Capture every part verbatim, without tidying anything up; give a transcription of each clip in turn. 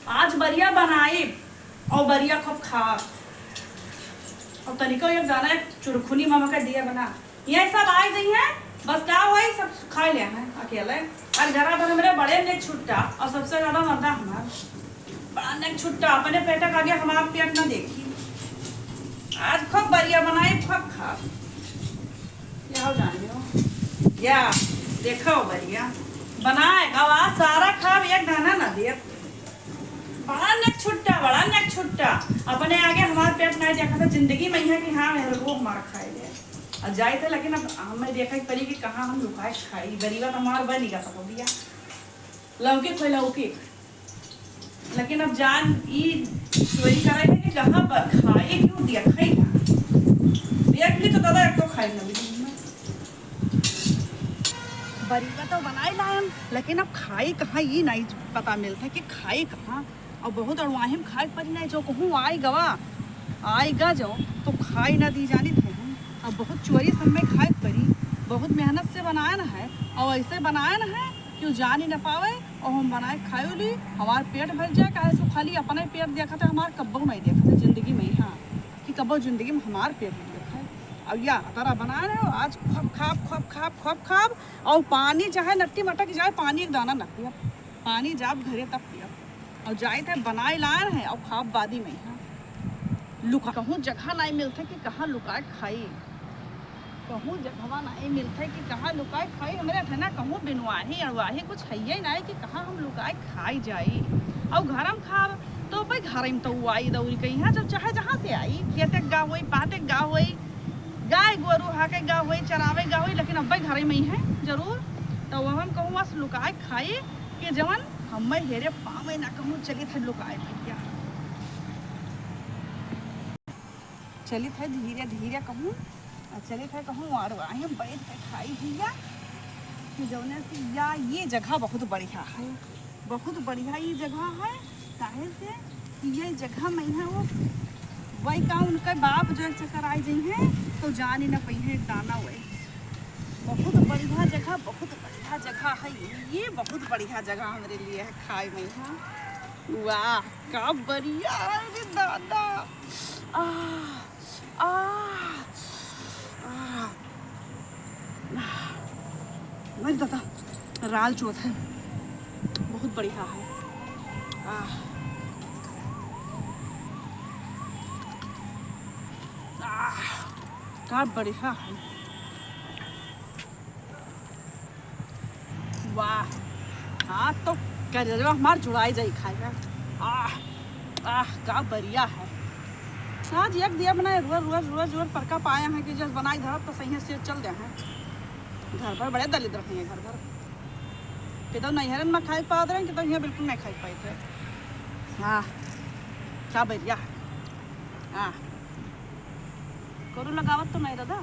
आज बरिया बनाइब और बरिया खूब खाब। और तनिको एक दाना एक चुरखुनी मामा का दिया बना। ये सब आइ जइहैं, बस का होई, सब खाइ लेहैं अकेले। और घरा पर हमरे बड़े नेक छुट्टा और सबसे ज्यादा मर्दा हमार। बड़ा नेक छुट्टा, अपने पेट का आगे हमार पेट ना देखी। आज खूब बरिया बनाइब, खूब खाब। या हो जाने हो। या, देखो बरिया। बनाए, अब आज सारा खाब, एक दाना ना देब। बड़ा नेक छुट्टा, बड़ा नेक छुट्टा। अपने आगे हमार पेट नाहीं देखत है, जिंदगी में है कि हाँ, मेरे को हमार खाए ले। अब जाइत है, लेकिन अब हमें देखे के पड़ी कि कहाँ हम लुकाए खाई। गरीबा तो हमार बन ही का सको दिया। लौकिक है, लौकिक। लेकिन अब जान ई चोरी करे है कि कहाँ पर खाए क्यों दिया, खाई ना। देख ली तो दादा, एक तो खाई ना मिली। बरिया तो बनाई लायन, लेकिन अब खाई कहाँ, ई नहीं पता मिलता कि खाई कहाँ। और बहुत अड़वाहिम खाए के परी नहीं, जो कहूँ आई गवा, आई गा जो, तो खाई ना दी जानी थे हम। अब बहुत चोरी सब में खाए के परी, बहुत मेहनत से बनायन है, और ऐसे बनायन है कि उ जान ही ना पावे, और हम बनाए खाए ली, हमार पेट भर जाए, काहे से खाली अपने पेट देखत है, हमार कब्बो नहीं देखत है जिंदगी में, हाँ, कि कब्बो जिंदगी में हमार पेट नहीं देखे। अब या तरह बनाए रहे, आज खूब खाब, खूब खाब, खूब खाब, और पानी चाहे नट्टी मटक जाए, पानी एक दाना ना पियब, पानी जाब घरे तब पियब। और जाइत है बनाए लाए रहे, और खाब बादी में, हाँ। लुका, कहूँ जगह नहीं मिलते कि कहाँ लुकाए खाई, कहूँ जगहवा नहीं मिलते कि कहाँ लुकाए खाई। हमरे ठेना कहूँ बिनवाही अड़वाही कुछ है ही नहीं कि कहाँ हम लुकाए खाई जाई। और घर में खाब तो भाई घर में तो उ आई दौरी कहीं है, जब चाहे जहाँ से आई, खेते गा होई, पाते गा होई, गाय गोरू हाके गा होई, चरावे गा होई, लेकिन अब भाई घर में ही है जरूर। तो वह हम कहूँ बस लुकाए खाई कि जवन हमें हेरे पावे ना कहूँ चलित है लुकाए भैया। चलित है धीरे धीरे कहूँ, आ चलित है कहूँ अड़वाही बैठ के खाई भैया, कि जौने से या ये जगह बहुत बढ़िया है, बहुत बढ़िया ये जगह है। काहे से कि ये जगह में है वो वही का उनके बाप जो एक चक्कर आ जइहैं तो जान ही ना पइहैं एक दाना वही। बहुत बढ़िया जगह, बहुत बढ़िया जगह है ये, बहुत बढ़िया जगह हमरे लिए है खाए में, हाँ। वाह, का बढ़िया है रे दादा। आह, आह, आह। मेरे दादा, राल चोथ है, बहुत बढ़िया है। आह, आह, का बढ़िया है। वाह, हाँ तो करेजवा हमार जुड़ाई जाई खाए में। आह, आह, का बढ़िया है। आज एक दिया बनाए, रोज, रोज, रोज, रोज परका पाए हैं कि जस बनाई धरब तो सही से चल दे हैं। घर भर बड़े दलिद्र हैं घर भर। कि तो नैहरन में खाए पात रहे, कि तो यहाँ बिल्कुल नहीं खाए पाए थे। हाँ, का बढ़िया है। हाँ। करू लगावत तो नहीं दादा,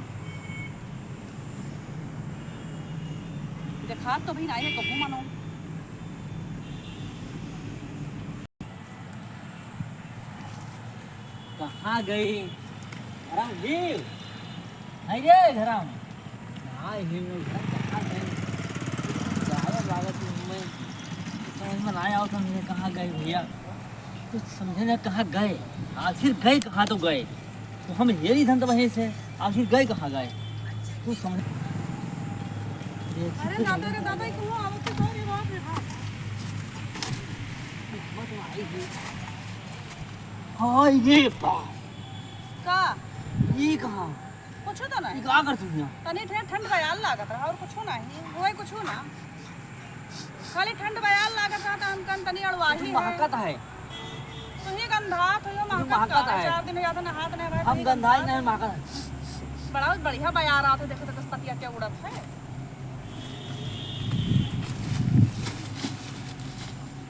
देखात तो भी नहीं है कहूँ मानो। कहाँ गई? घरम ही? नहीं रे, घरम। हाँ, ही में घर कहाँ गई? जाए लागत हूँ मैं, समझ में ना आवत हम ये कहाँ गए भैया। कुछ समझे ना कहाँ गए, आखिर गए कहाँ तो गए। तो हम हेरी धन तो वहीं से, आखिर गए कहाँ गए? कुछ समझ। अरे दादा रे दादा, ये कहाँ आवत है? अरे बाप रे बाप। हाय रे बाप। का? ये कहाँ? कुछ तो नहीं। ये का करत हूँ यहाँ? तनी ठे-, ठंड बयार लागत रहा और कुछ नहीं। हुए कुछ ना। खाली ठंड बयार लागत रहा तो हम कन तनी अड़वाही तू है। महकत है। तू ही गंधा, तू ही तू महकत महकत का। है। चार दिन हो जाते नहात नहीं भाई, हम तू ही गंधाई गंधा। नहीं, महकत है। बड़ा बढ़िया बयार आवत है, देखो तो पतिया क्या उड़त है।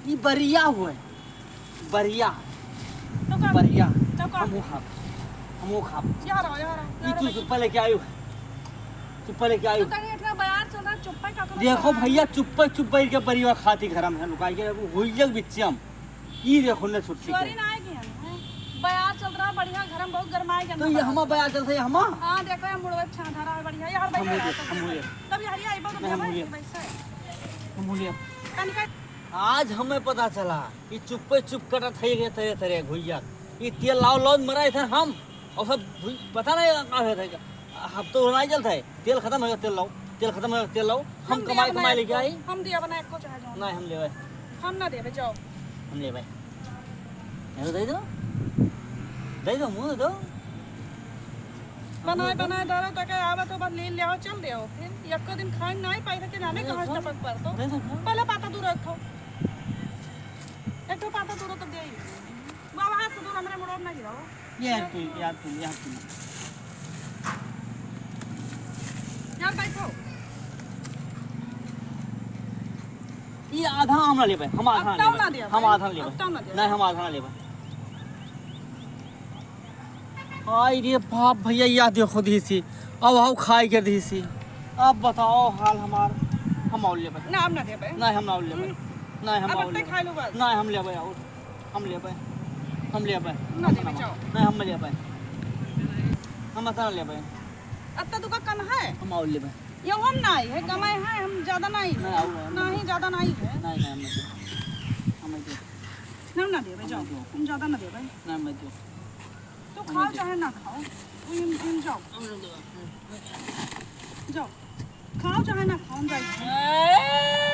ये बरिया हुए। बरिया। तो का? बरिया। तो का? हम वो खाब। हम वो खाब। यहाँ रहो, यहाँ रहो, ये यहाँ तू रहो। चुप्पा लेके आयो। चुप्पा लेके आयो। तो कहीं इतना बयार चल रहा है, चुप्पा का करो? देखो भैया, चुप्पा, चुप्पा इनके बरिया खाती घर में है, लुकाई के वो होइया बिच्चे हम। ई देखो ना छुट्टी चोरी के। ना आएगी हम, हैं? बयार चल रहा है बढ़िया, घर में बहुत गरमाए के तो अंदर ये बयार हमारा चल रहा। बयार चल रहा है, हमारा? हाँ, देखो, ये मुड़वे छांधा रहा है बढ़िया, यार हम बैठा मुड़िए, रहा है। हम मुड़िए। तब यार, ये आई बात नहीं, हम हमारे मुड़िए। वैसे है। हम मुड़िए। कनिका आज हमें पता चला कि चुप्पे चुप कटत है ये तरे तरे घुइया। ये तेल लाओ लाओ मरा इधर हम और सब घुइ-, पता नहीं का होता है। हम तो नहीं चलता है, तेल खत्म हो गया, तेल लाओ, तेल खत्म हो गया, तेल लाओ। हम हम कमाई दिया कमाई बनाए लेके आई। हम दिया बनाए को चाहे जाओ। नहीं, हम लेवे। हम ना देवे, जाओ। हम लेवे। हेलो, दे दो। दे दो, मुँह दो। बनाए, बनाए धरो तो क्या आवत हो, बस ले ले आओ, चल दे आओ। फिर एको दिन खाए नहीं पाई थे, जाने कहाँ से टपक पर तो। दे दो, खाओ। पहले पाता दूर रखो। एक ठो पाता दूर तो दे ही। बाबा हाथ से दूर हमरे मुड़ो ना गिराओ। ये यार तू, यार तू, यार तू। यार बैठो। ये आधा हम ना लेबे, हम आधा अब ना ताऊ लेबे। ना दिया हम भाई। आधा ना लेबे। अब ताऊ ना दिया। नहीं, हम आधा ना लेबे। आई रे बाप भैया, या देखो दीसी, अब हाउ खाई के दीसी, अब बताओ हाल हमार, हम और लेबे। ना, हम ना देबे। नहीं, हम ना और लेबे। हम्म। नहीं, हम अब और अत्ते लेबे। खा लो बस। नहीं, हम लेबे और, हम लेबे, हम लेबे। ना देबे, जाओ। नहीं, हम लेबे, हम अतना लेबे। अत्ता दुका कम है? हम और लेबे। ये हम नहीं है, कमाई है, हम ज्यादा नहीं है। नहीं, और, और नहीं, ज्यादा नहीं है। नहीं, नहीं, हम नहीं देबे। हम नहीं देबे। ना, ना देबे, हम जाओ। नहीं देबे। हम ज्यादा ना देबे। नहीं, हम नहीं देबे। तो खाओ चाहे ना खाओ, तुम, तुम जाओ। जाओ, खाओ चाहे ना खाओ, हम जाइए।